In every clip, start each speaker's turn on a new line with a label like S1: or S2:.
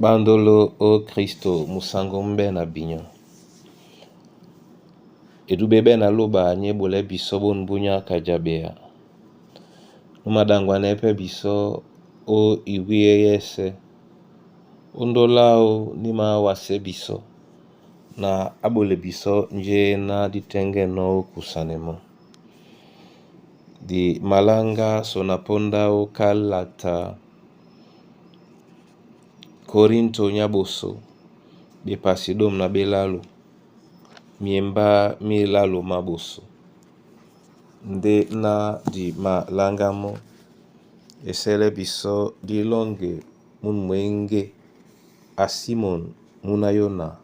S1: Bandolo o Kristo musango mbe na binyo. Edube be na loba nye bole biso bonbunya kajabeya. Numadangwane pe biso o iwiye yese. Ondolao ni mawase biso na abole biso nje na ditengeno kusane mo. Di malanga sona ponda o kalata Korinto nyaboso be pasidom na belalu miemba mi lalu maboso nde na di malanga mo esele biso dilonge munu mwenge a Simon muna Yona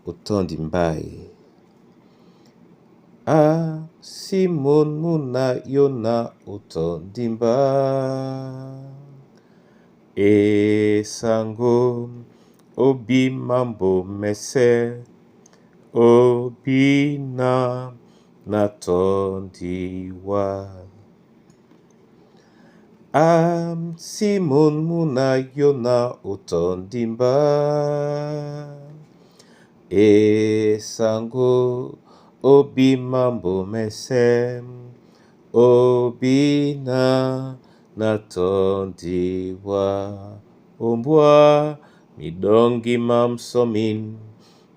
S1: otondi mbai. A Simon muna Yona otondi mba. Esango obimambo mese obina natondiwa. A Simon muna Yona otondi mba. Esango obimambo mese obina natondiwa. Ombwa midongi mamsomin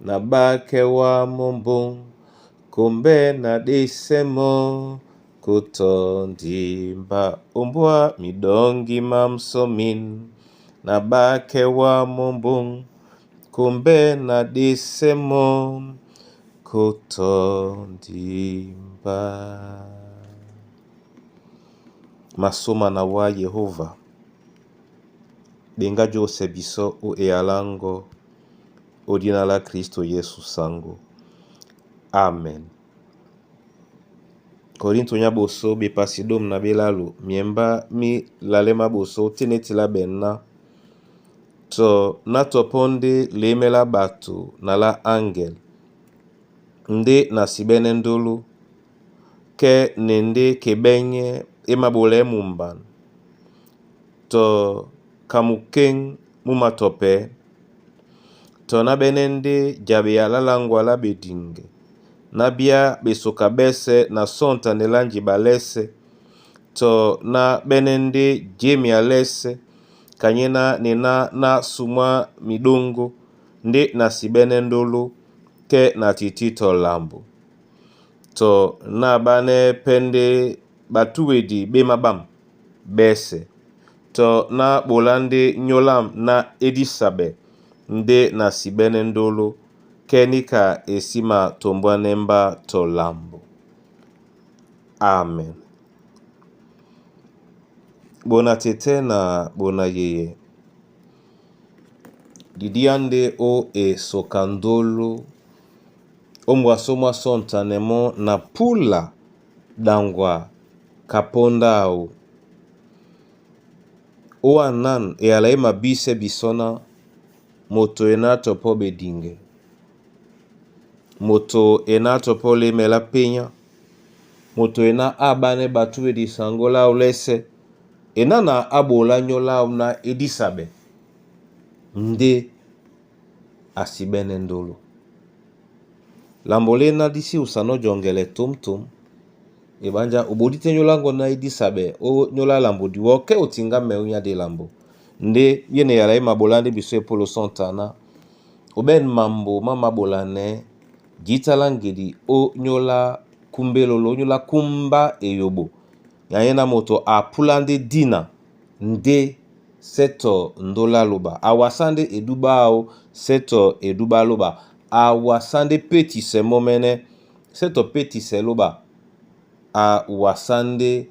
S1: na bake wa mombong kombe na desemo kotondimba. Ombwa midongi mamsomin na bake wa mombong kombe na desemo kotondimba. Masoma na wa Yehova benga jose biso o eyalango o dina la Kristo Yesu sango. Amen. Korinto nya boso be pasidom na belalu miemba mi lalema boso teneti la benna to na toponde lemela bato na la angel nde na sibene ndolo ke nende kebenye emabole mumban to kamukeng mumatope to na bene nde jabe ya lalangwa la bedinge na bia besoka bese na sonta ne lanji balese to na bene nde jemi alese kanyena nena na sumwa midongo nde na sibene ndolo ke na titi to lambo to na bane pende batuedi bemabam bese to na bolande nyolam na edisabe nde na sibene ndolo kenika esima tombwanemba to lambo. Amen. Bona tete na bona yeye. Didiande o esokandolo ombwaso mwa sontanemo na pula dangwa kapondao. O anan eyala e mabise bisona moto ena topo bedinge. Moto ena topo lemela penya. Moto ena abane batu edisangola olese. Ena na abola nyola na edisabe. Nde asibene ndolo. Lambole na disi usano jongele tum tum. Ebanja obodi te nyola ngo na edisabe o nyola lambo diwo ke otinga me unya de lambo. Nde yene yala e mabola nde biso epolo santana. Oben mambo mama bolane jitala ngedi o nyola kumbelolo nyola kumba eyobo. Yaye na moto apula nde dina nde seto ndola loba. Awasa nde eduba o seto eduba loba. Awasa nde petise momene seto petise loba. Awasa nde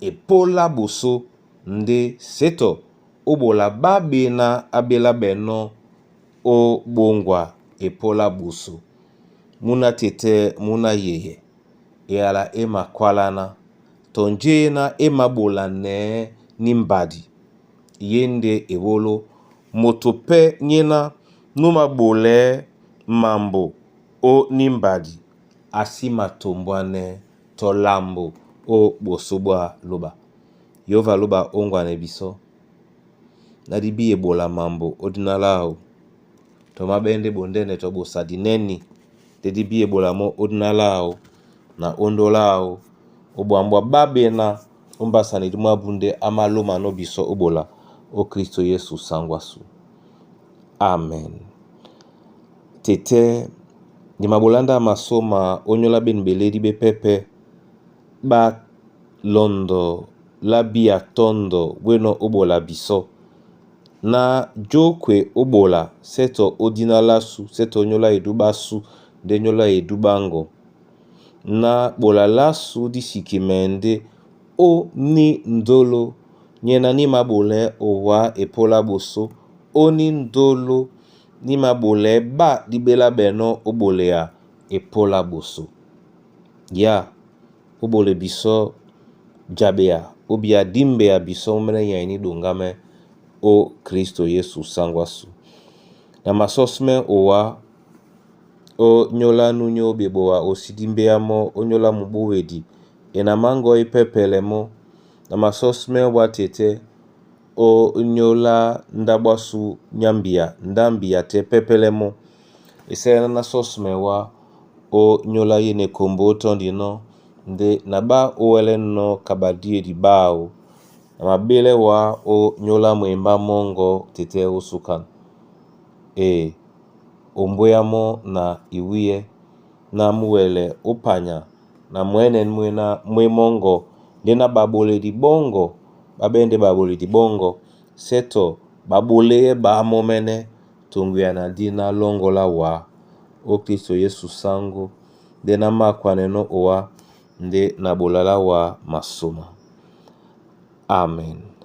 S1: epola boso nde seto obola babena abela beno o bongwa epola boso. Muna tete muna yeye. Eyala ema kwalana. Tonje na ema bola ne ni mbadi. Ye nde ewolo moto pe nyena numa bole mambo o nimbadi asima tombwane to lambo o boso bwa loba. Yehova loba ongwane biso. ná dí bí ebola mambo ó dina láō. Tɔ má ɓɛ́ ndé ɓondɛ́nɛ tɔ ɓosadi nɛ́nī ndé dí bí ebola mɔ́ ó dina láō na ó ndó láō ó ɓwǎm̀ ɓwá ɓá ɓená ó mbásánedi mwábū ndé á málómanɔ́ bisɔ́ ó ɓola ó Kristo Yesu sáŋgó ásu. Amen. Tetɛ́ di maɓolá ndé a masóma ónyólá ɓên ɓelédi ɓé pɛ́pɛ́ ɓá lɔndɔ lá bíya tɔ́ndɔ wénɔ̄ ó ɓola bisɔ́. Na jókwe ó ɓola sɛ́ tɔ ó dina lásu sɛ́ tɔ ónyólá edú ɓásū ndé ónyólá edú ɓáŋgɔ. Na ɓola lásu dí sikimɛɛ ndé ó ní ndólo nyɛ́ ná ní māɓolɛɛ́ owǎ epólá ɓosó, ó ní ndólo ní māɓolɛɛ́ ɓá dí ɓé láɓɛnɔ́ ó ɓolea epólá ɓosó. Ya ó ɓole bisɔ́ jaɓea ó bíá dímbea bisɔ́ mɔ́ mɛ́nɛ́ nyay ní ɗoŋgámɛ́ ó Kristo Yesu sáŋgó ásu. Na masɔ́símɛ́ owǎ ó nyólá nú nyá ó ɓeɓowa o sí dímbéá mɔ́ ó nyólá muɓúwedi e na máŋgɔ́ í pɛ́pɛlɛ mɔ́. Na masɔ́símɛ́ wá tetɛ́ ó nyólá ndáɓo ásu nyá mbia ndá mbia tɛ́ pɛ́pɛ́lɛ́ mɔ́. E sɛ́lɛ́ ná násɔ́sìmɛ wá ó nyólá yé na ekombo ó tɔ́ndinɔ́ ndé na ɓá ó wɛ́lɛ́nɔ̄ ka ɓadíedi ɓáō. Na maɓélɛ́ wǎ ó nyólá mwembá mɔ́ŋgɔ̄ tetɛ́ ó súkân. E ombwéyá mɔ́ na iwíyɛ́ ná mú wɛlɛ ó panya na mwɛ̌nɛ́n mwé mɔ́ŋgɔ ndé ná ɓaɓoledi ɓɔ́ŋgɔ ɓá ɓɛ́ ndé ɓaɓoledi ɓɔ́ŋgɔ sɛ́ tɔ ɓaɓoléyɛ́ ɓǎ mɔ́mɛ́nɛ́ to ŋgwuya na díná lɔ́ŋgɔ́ lá wǎ ó Kristo Yesu sáŋgó ndé ná mâkwanɛnɔ́ owá ndé na ɓola lá wǎ masóma. Amen.